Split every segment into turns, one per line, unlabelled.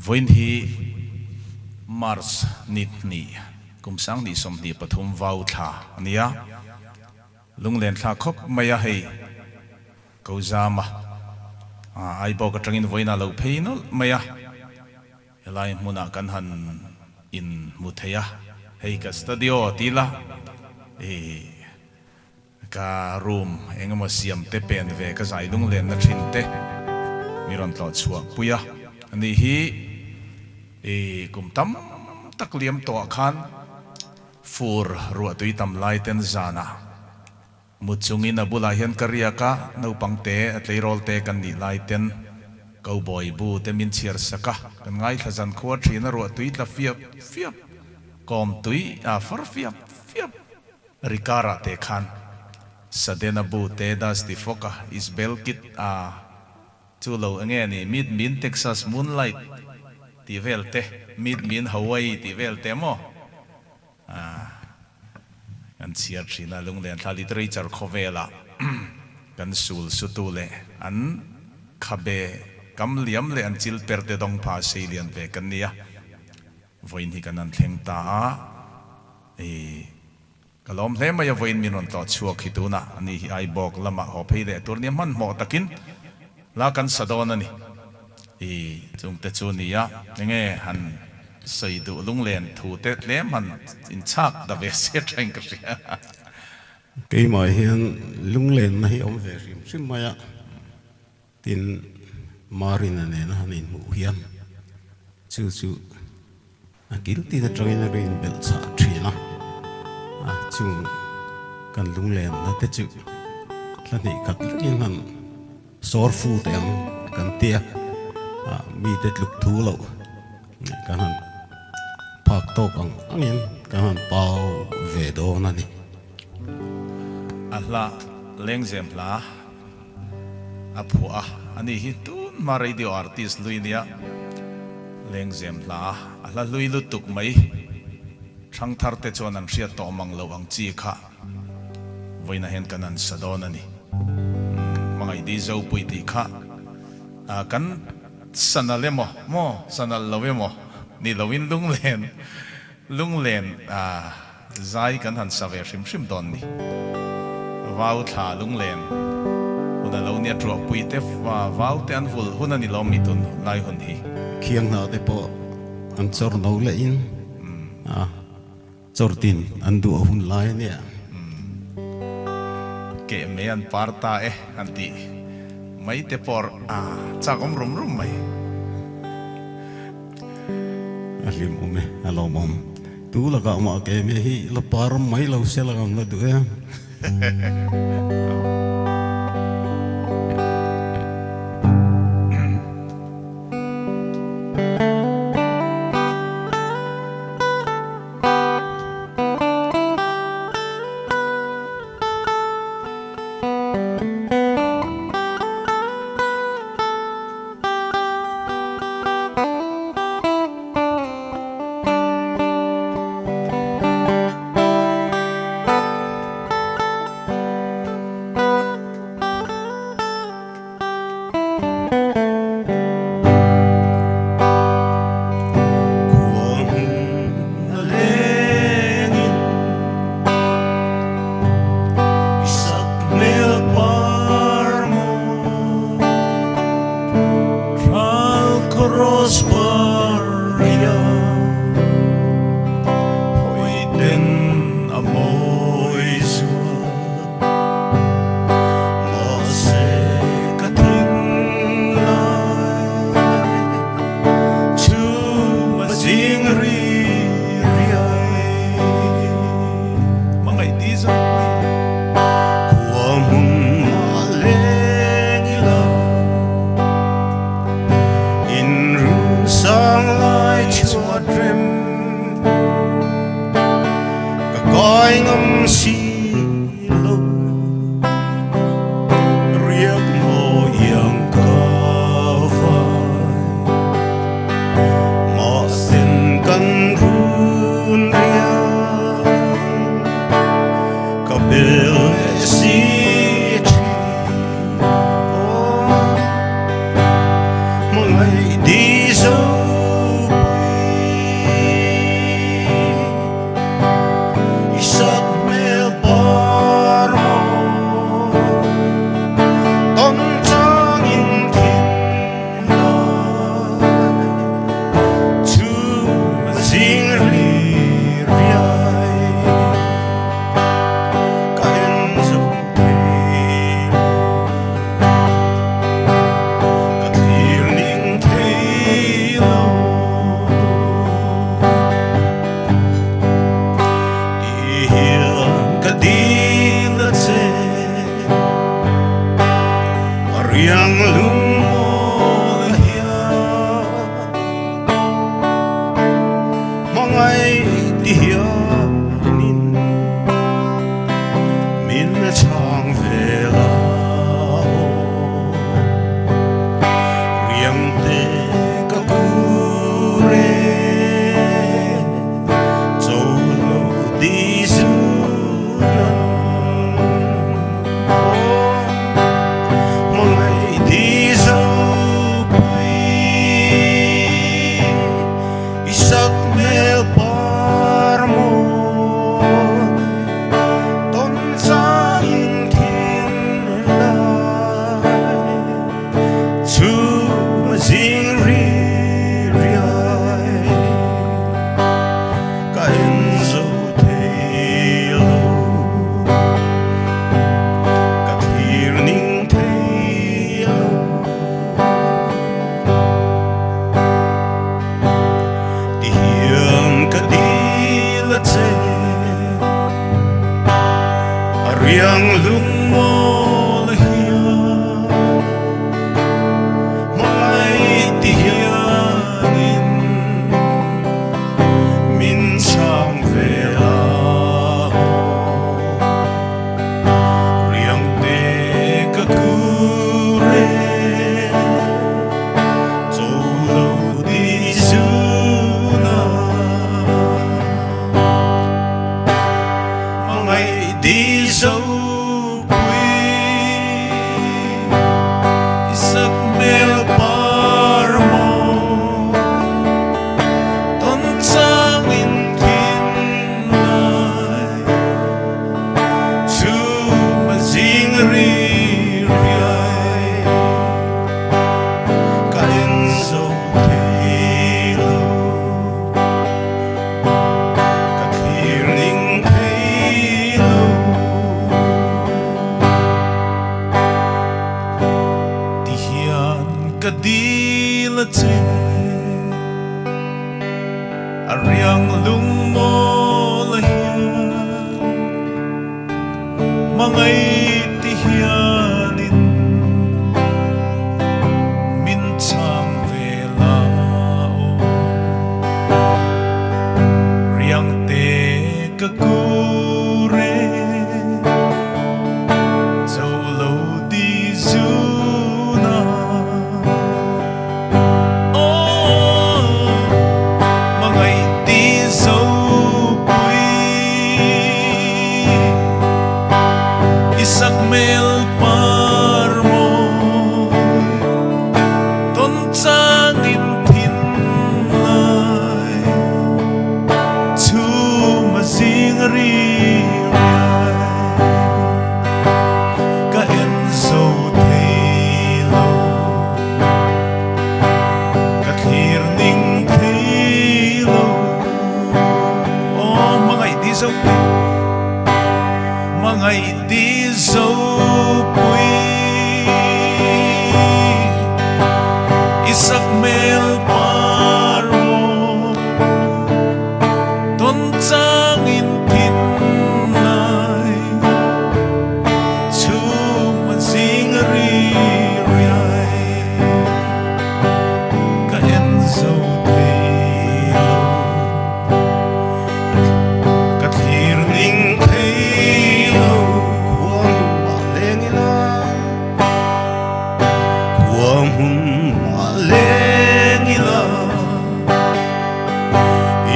Vawiin hi March ni hnih kum 2023 vau thla a ni a, lunglen thla khawp mai a hei ko zam a, Aibawk atangin vawiin a lo phei nawlh mai a, helai hmunah kan han in hmu thei a, hei ka studio ti ila ih Ka room engemaw siam te pen ve ka zai lunglenna thin te mi rawn tlawh chhuah pui a, ani hi i kum tam tak liam tawh ah khan fur ruah tui tam lai ten zanah mu chungin a bulah hian ka riak a, naupang te a tleirawl te kan nih lai ten cowboy bu te min chhiar sak a, kan ngaithla zan khua thin a ruah tui tla fiap fiap kawm tui a far fiap fiap. Rikara te khan Sadena bu te Dusty Fog a Isbel Kid a chu lo enge ni Meet Me in Texas Moonlight tih vel te Meet Me in Hawaii tih vel te maw kan chhiar thin a lunglen thla literature khawvela kan sul sutu leh an khabe kam liam leh an chil per te dawng pha sei lian ve kan nia vawiin hi kan han thleng ta a. I ka lawm hle mai a, vawiin min rawn tlawh chhuak hi tunah a ni hi Aibawk lamah haw phei leh tur nia hmanhmawh takin la kan sa dawn a ni. I chungte chu ni a, enge han sawi duh lunglen thu te tlem han inchhak ta ve se thain ka hria.
Keimah hian lunglenna hi awm ve hrim hrim mai a, tin Marina nena han inhmuh hian chu chu A kil tin atangin a rin belh chah thin a, a chung kan lunglenna te chu thla hnih khat lekin han sawr fu teh ang kan ti a, mite tluk thu loh kan han phak tawk ang angin kan han pau ve dawn a ni.
A hla lengzem hla a phuah a, ani hi tun hma radio artist hlui nia lengzem hla a hla hlui lutuk mai thangthar te chuan an hriat tawh mang loh ang chi kha vawiinah hian kan han sa dawn a ni. Hmangaih di Zopui tih kha kan sanal emaw maw sanal lo emaw ni loin lunglen lunglen Zai kan han sa ve hrim hrim dawn ni. Vau thla lunglen hun a lo nia tuahpui te vau te an vul hun a ni lawm mi tun lai hun hi.
Khiang hna te pawh an chawr no leh in a chawr tin an duh a hun lai a nia.
Keh mei an par ta e han tih mai te pawh a chak awm rum rum mai.
A hlim awm e, a lawmawm. Tu lakah mah ke me hi la par mai lo se la ang la duh e.
che A riang lungmawl hian Hmangaih ti hianin min chhang ve la aw. Riang te ka kur e, cho lo di zuna aw, hmangaih ti zo pui. I sakhmel par mawi tawn changin thin lai chhum a zing ri riai ka en zo thei lo ka thlir ning thei lo aw hmangaih ti zo pui hmangaih ti zo pui i sakhmel par maw tawn changin thin lai chhum a zing ri riai ka en zo thei lo ka thlir ning thei lo.
Khua hmun mah leng ila, khua hmun mah leng ila,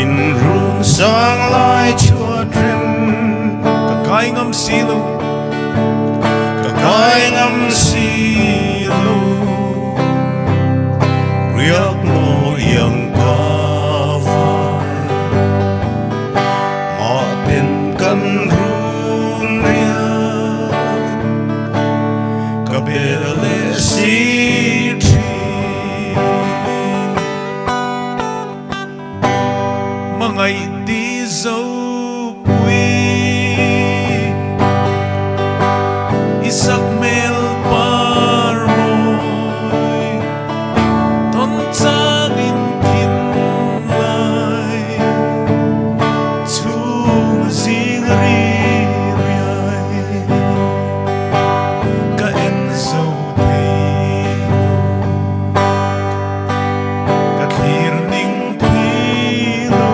in run sang lai chhuat rem
ka kai ngam si lo,
ka kai ngam si lo, riak maw iang ka vai, mah ten kan run riak ka bel leh si thin.
Hmangaih ti zo pui i sakhmel par mawi tawn changin thin lai chhum a zing ri riai ka en zo thei lo ka thlir ning thei lo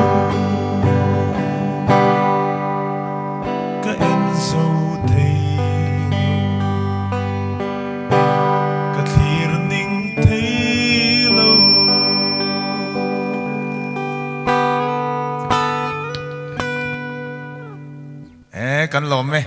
ka en zo thei lo ka thlir ning thei lo. E kan lawm e.